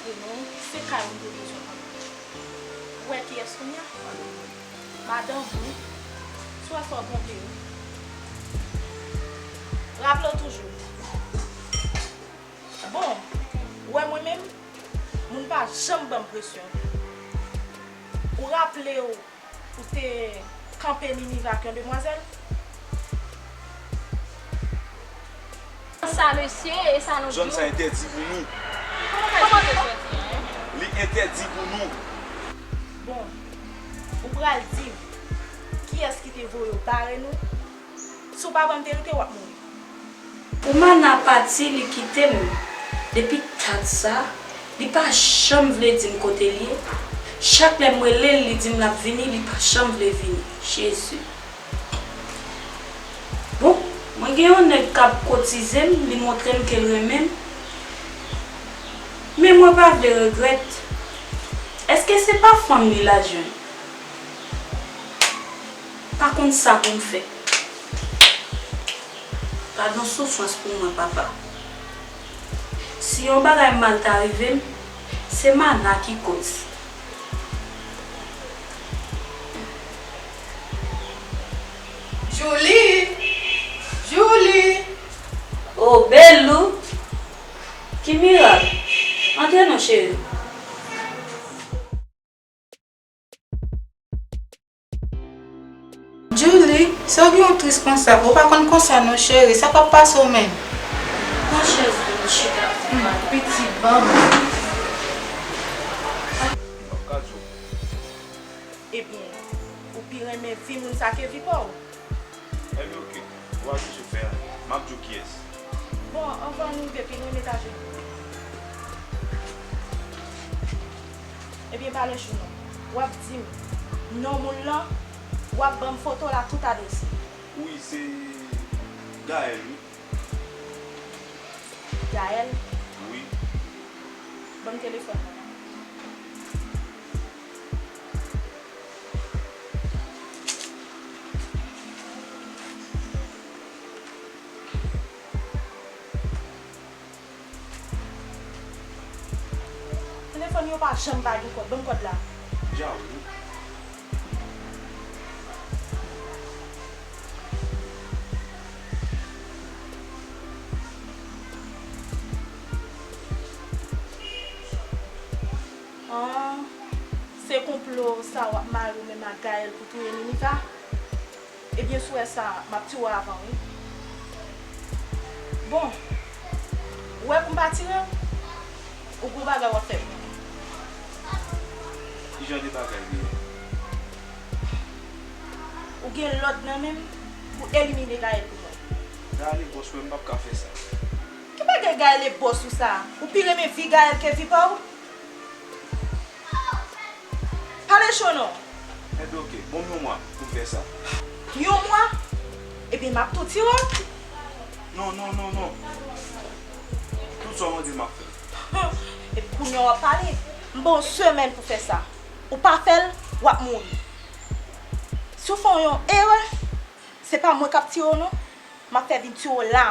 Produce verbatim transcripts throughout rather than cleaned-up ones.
Antre non, se kay ou m te bezwen antre. Ou wè kiyès kounye a? Madanm ou. Si w wè sa w twonpe w. Raple w toujou. Bon, ou wè mwen menm, moun pa janm ban m presyon. Ou raple w ou te kanpe Ninive ak yon demwazèl? Sa mesye, e sa nou di w? Zòn sa entèdi pou nou. Kòman se entèdi? Li entèdi pou nou. Bon, ou pral di m kiyès ki te voye w bare nou? Si w pa ban m verite, w ap mouri. Pou Mana pati, li kite m. Depi dat sa, li pa janm vle di m kote l ye. Chak lè m rele l, li di m l ap vini, li pa janm vle vini. Jezi. Bon, mwen gen yon nèg k ap kotize m, li montre m ke l renmen m. Men mwen pa vle regrèt. Èske se pa fanm li l al jwenn? Pa konn sa pou m fè. Pa gen soufrans pou mwen, papa. Si yon bagay mal ta rive m, se Mana ki koz. Julie! Julie! Oh, Belou! Ki mirak! Antre non, cheri. Julie, sa w gen w tris konsa? Ou pa konn konsa non, cheri. Sa k ap pase w menm? Pran chèz pou m chita. Hmm, pitit, ban m. Ebyen, ou pi renmen vi moun sa ke vi pa w? Ebyen, oke. Ou a ki sou fè a. M ap di w kiyès. Bon, anvan nou rive pi lwen, mete a jenou. Ebyen, pa lèche non. W ap di m non moun lan, w ap ban m foto l ak tout adrès li. Wi, se Gaël, wi. Gaël? Wi. Ban m telefòn mwen. Telefòn yo pa janm pa gen kòd. Ban m kòd la. Djawou. Ah, se konplo sa w ap mare w menm ak Gaël pou touye Niniva? Ebyen, si w wè sa, m ap tiye w avan, wi. Bon, ou wè pou m pa tire w, ou gon bagay w ap fè pou mwen. Ki jan de bagay li ye? Ou gen lòd nan men m pou elimine Gaël pou mwen. Gaël e bòs mwen, m p ap ka fè sa. Ki bagay Gaël e bòs ou sa? Ou pi renmen vi Gaël ke vi pa w? Pale cho non. Ebyen, oke. Ban m yon mwa pou m fè sa. Yon mwa? Ebyen, m ap tou tire w. Non, non, non, non. Tout sa w mande m ap fè. Epi kounye a w ap pale. M ba w semèn pou fè sa. Ou pa fè l, w ap mouri. Si w fè yon erè, se pa mwen k ap tire w non. M ap fè vin tire w la.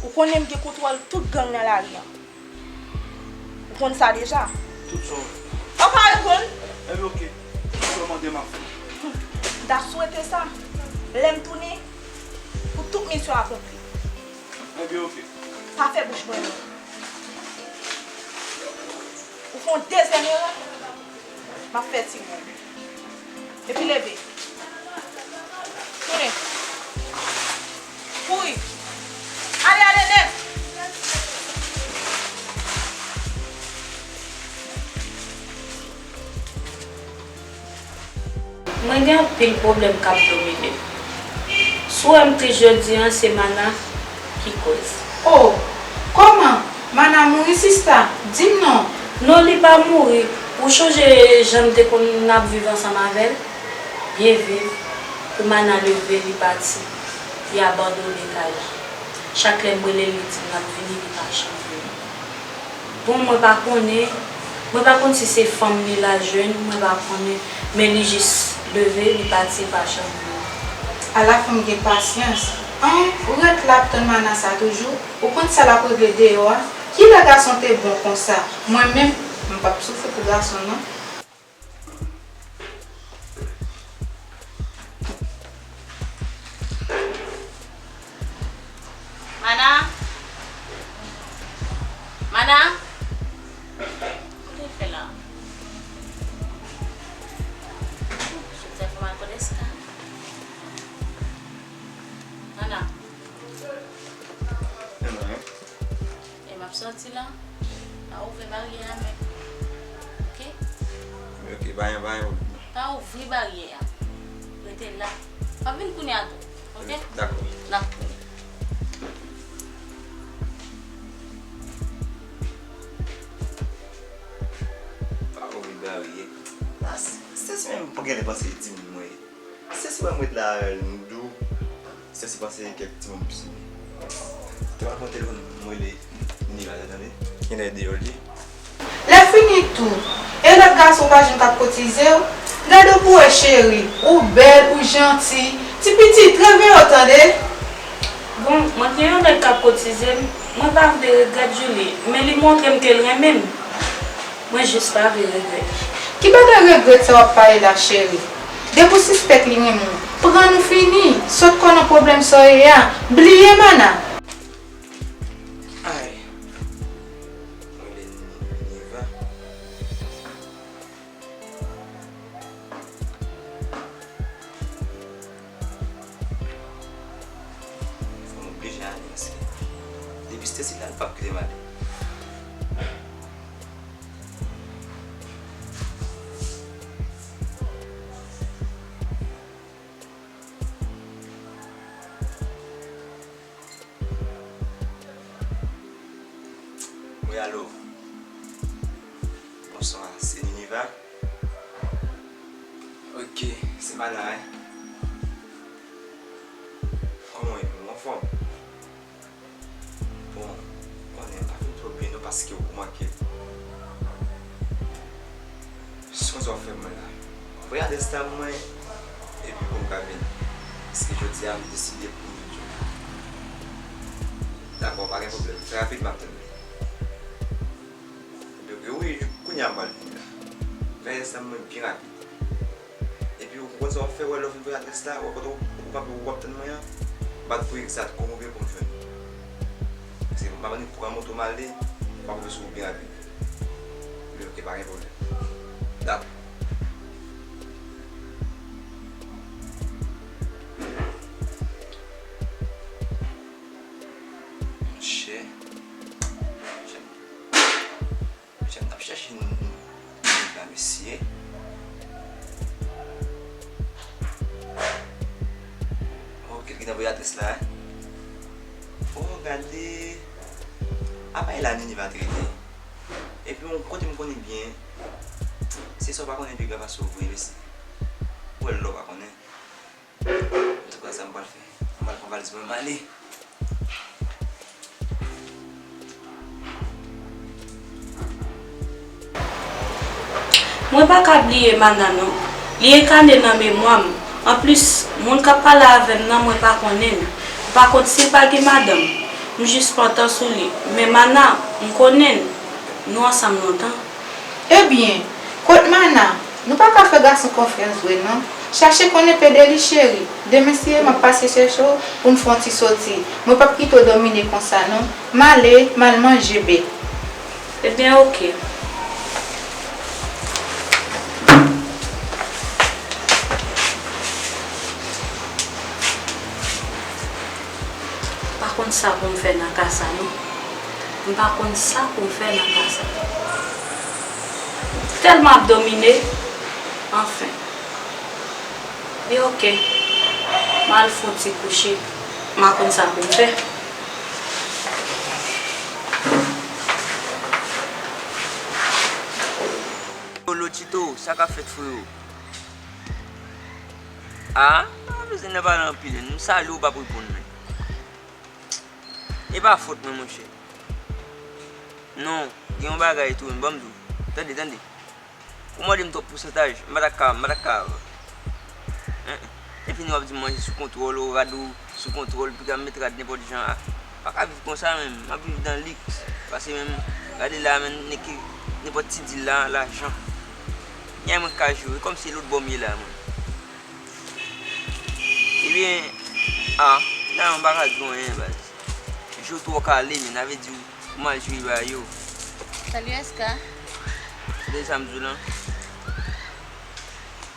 Ou konnen m gen kontwòl tout gang nan lari an. Ou konn sa deja. Tout sa w... Ou pa reponn? Ebyen, oke. Tout sa w mande m ap fè. M ta swete sa. Lè m tounen, pou tout misyon akonpli. Ebyen, oke. Pa fè bouch mwen non. Ou fè yon dezyèm erè, m ap fè tire w. Epi leve. Tounen. Kouri. Ale, ale nèt. Mwen gen anpil pwoblèm k ap domine m. Si w wè m tris jodi a, se Mana ki koz. Oh, kòman? Mana mouri, sista? Di m non. Non, li pa mouri. Ou chonje jan n te konn ap viv ansanm avè l? Byen viv. Pou Mana leve, li pati. Li abandone kay la. Chak lè m rele l, li di m l ap vini, li pa janm vini. Bon, mwen pa konnen, mwen pa konn si se fanm li l al jwenn, mwen pa konnen, men li jis leve, li pati, li pa janm vini. Ala fanm gen pasyans. An, ou ret la ap tann Mana sa toujou? Ou konn sa l ap regle deyò a? Kilè gason te bon konsa? Mwen menm, m p ap soufri pou gason non. Mana? Mana? Kote l fè la? Jodi a fò m al Pòdèska. Mana? E m ap sòti la. Pa ouvè baryè a menm. Oke? Ok, pa gen, pa gen pwoblèm. Pa ouvri baryè a. Rete la. M ap vin kounye a tou. Oke? Dakò. N ap kounye. Pa ouvri baryè. Ah, se, se menm pou gen panse di mwen. Se si w wè m ret la avè l, m di w, se si panse kèk timoun pis li. Te pa pran telefòn, m rele Nini la, tande? Kilè deyò l ye? Lè fini tou, e lòt gason pa janm k ap kotize w? Gade w pou wè cheri, ou bèl, ou janti, ti pitit, reveye w tande! Bon, mwen gen yon nèg k ap kotize m, mwen pa vle regrèt Julie, men li montre m ke l renmen m. Mwen jis pa vle regrèt. Ki bagay regrèt sa w ap pale la, cheri? Depi w sispèk li renmen w, pran nou fini, sot kò nan pwoblèm sa w ye a, bliye Mana. Ay. Mwen le Niva. Fò m oblije ale, paske depi Stacy la, l p ap kite m ale. Wi, alo. Bonswa, se Niniva? Ok, se Mana, wi. Kòman w ye? Ou anfòm? Bon, ou konnen, m pa fin twò byen non, paske ou manke. Si konsa w fè mwen la, voye adrès la mwen, epi pou m ka vini. Paske jodi a, m deside pou m vin jwenn ou. Dakò, pa gen pwoblèm. Trè rapid, m ap tann ou. Ebyen, wi, kounye a m pral vini la. Voye adrès la mwen byen rapid. Epi ou konn sa w ap fè, wè lè w fin voye adrès la, wè kote w, ou kanpe, w ap tann mwen an, bat pou egzat kote w vle pou m jwenn ou. Paske m ap annik pran moto m ale, m ap rive sou ou byen rapid. Wi, ok, pa gen pwoblèm. Dakò. Monchè. Monchè, m t ap chèche n-, n-, nèg la, mesye. Oh, kèt ki t anvoye adrès la, hein? Oh, gade. Apa e la Nini va t rete? Epi yon kote m konnen byen, se sa w pa konnen pi byen pase w vre, mesye. Ou wè lè w pa konnen. Antouka, sa m pral fè. M pral pran valiz mwen, m ale. Mwen pa ka bliye Mana non. Li enkane nan memwa m. Anplis, moun k ap pale avè m nan, mwen pa konnen l. M pa konn si l pa gen madanm. M jis pantan sou li. Men Mana, m konnen l. Nou ansanm lontan. Ebyen, kot Mana? Nou pa ka fè gason konfyans vre non. Chache konnen pe de li, cheri. Demen si ye, m ap pase chèche w pou n fè yon ti soti. Mwen p ap kite w domine konsa non. M ale, m al manje, be. Ebyen, oke. M pa konn sa pou m fè nan ka sa non. M pa konn sa pou m fè nan ka sa. Tèlman ap domine. Anfen. Li oke. M al fè yon ti kouche. M pa konn sa pou m fè. Yo, Lotito, sa k ap fèt, freo? Ah, pa bezwen nan pale anpil. M salye w, w p ap reponn mwen. E pa fòt mwen, monchè. Non, gen yon bagay tou, men ban m di w. Tande, tande. Ou mande m twòp pousantaj, m pa ta ka, m pa ta ka. Hein, hein. Epi nou ap di m manje sou kontwòl, ou rad ou sou kontwòl, piga m met rad nenpòt jan a. M pa ka viv konsa menm, m ap viv dan liks. Paske menm, gade la, menm, nèg ki, nenpòt ti dil la, lajan. Nye mwen ka jwe, kòmsi lòt bò m ye la, mwen. Ebyen, a, la, m pa ka di w anyen, baz. Jou twò kale, men, sa vle di w mal jwe ba yo. Salut, S K. Tande sa m di w lan?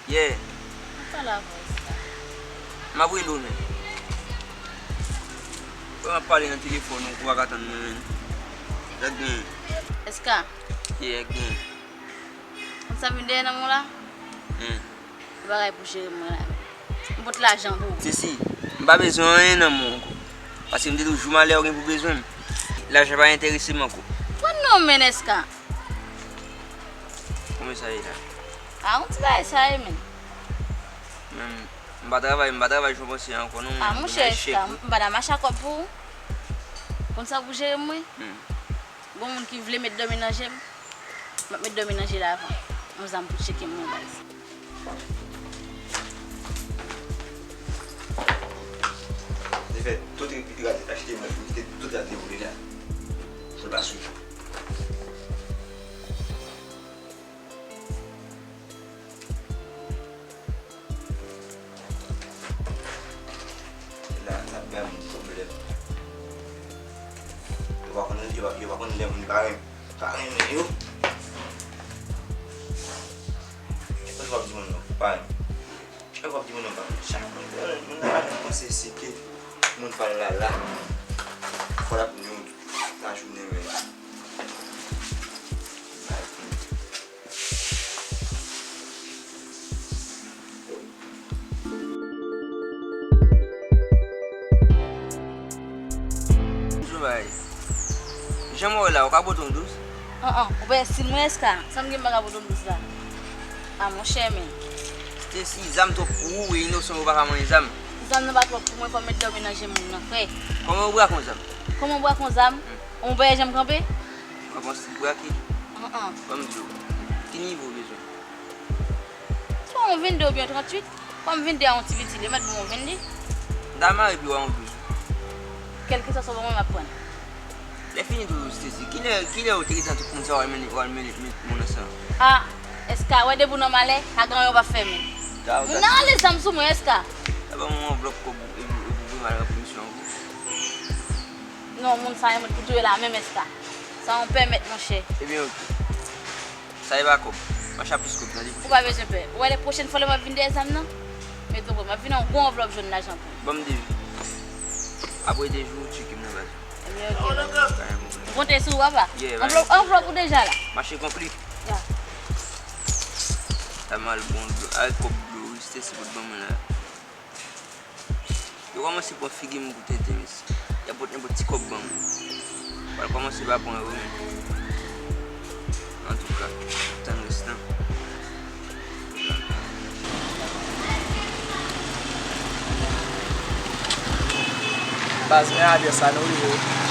Yeah. Mwen pale avè w, S K. M ap rele w, men. Wè, m ap pale nan telefòn, ou pa ka tann mwen, men. Lè gen. S K. Yeah, gen. Konn sa vin dèyè nan men w la? Hmm. Se bagay pou jere mwen la. M pot lajan pou ou. Sesi, m pa bezwen anyen nan men w ankò. Paske m te di w jou malè w gen pou bezwen m. Lajan pa enterese m ankò. Pran non, men, S K. Kòman sa ye la? A, yon ti bagay sa ye, men. Men, m pa travay, m pa travay jan w panse ankò, non. A, monchè, S K, m pa nan mache a kòb pou ou. Konn sa pou jere mwen? Hmm. Gon moun ki vle met dòmi nan je m, m ap met dòmi nan je l avan. Yon zam pou tcheke mwen, baz. Defèt, tout rad, achte mwen, kite tout rad li boule la. Pou l pa sou. La, sa ap bay moun pwoblèm. Yo pa konn, yo pa, yo pa konn lè moun pa renmen, pa renmen yo. Chak jou w ap di moun non, pa renmen. Chak jou w ap di moun non, pa renmen. Chak moun, moun nan pa janm panse se ke moun pa l la la. Fò l ap di w tout lajounen, men. Jou bay. Jan mwen wè la, ou ka pote yon dous? An an, ou pa estil mwen, S K? Sa m gen m pa ka pote yon dous la? A, monchè, men. Stacy, zam twòp pou ou, e inosan yo pa ka manyen zam. Zam nan pa twòp pou mwen, fò m met dòmi nan je moun nan, frè. Kòman ou brake yon zam? Kòman ou brake yon zam? Hmm. Ou pa janm kanpe? Ou pa panse l brake? An an. Ban m di w, ki nivo w bezwen? Swa yon venn de oubyen yon tranntuit. Kòm venn de a yon ti piti, li mèt bon yon venn de. M ta mare pye w a yon douz. Kèlkeswa sa w ban mwen, m ap pran. Lè fini tou, Stacy, kilè, kilè ou te gentan tout moun sa w al mennen, w al mennen, mennen moun ansanm? A, S K, wè depi w nan malè, agan yo p ap fèmen. Moun nan rale zam sou mwen, S K. Sa ban m yon anvlòp kòb ou, epi, epi ou vin al ranpli misyon an pou. Non, moun sa yo mèt pou touye la menm, S K. Sa yon pèmèt, monchè. Ebyen, oke. Sa e pa kòb. Mache a plis kòb, tande. Ou pa bezwen pè. Ou wè lè pwochèn fwa lè m ap vin dèyè zam nan? Men tou, m ap vin an gwo anvlòp jòn lajan pou ou. Ban m de jou. Apre de jou, ou tcheke m nan baz. Ebyen, oke. Pa gen pwoblèm. M konte sou ou, papa. Yeah, pa gen pwoblèm. Anvlòp, anvlòp ou deja la. Mache konpli. Ya. Sa mal bon, dlo. Ay, kòb dlo, reste si pot ban mwen la. Yo kòmanse pran figi m pou tenten, mesye. Y ap pot nenpòt ti kòb ban mwen. Pral kòmanse pa pran yo, men. Antouka, tann rès lan. Baz, men adrès la nou rive.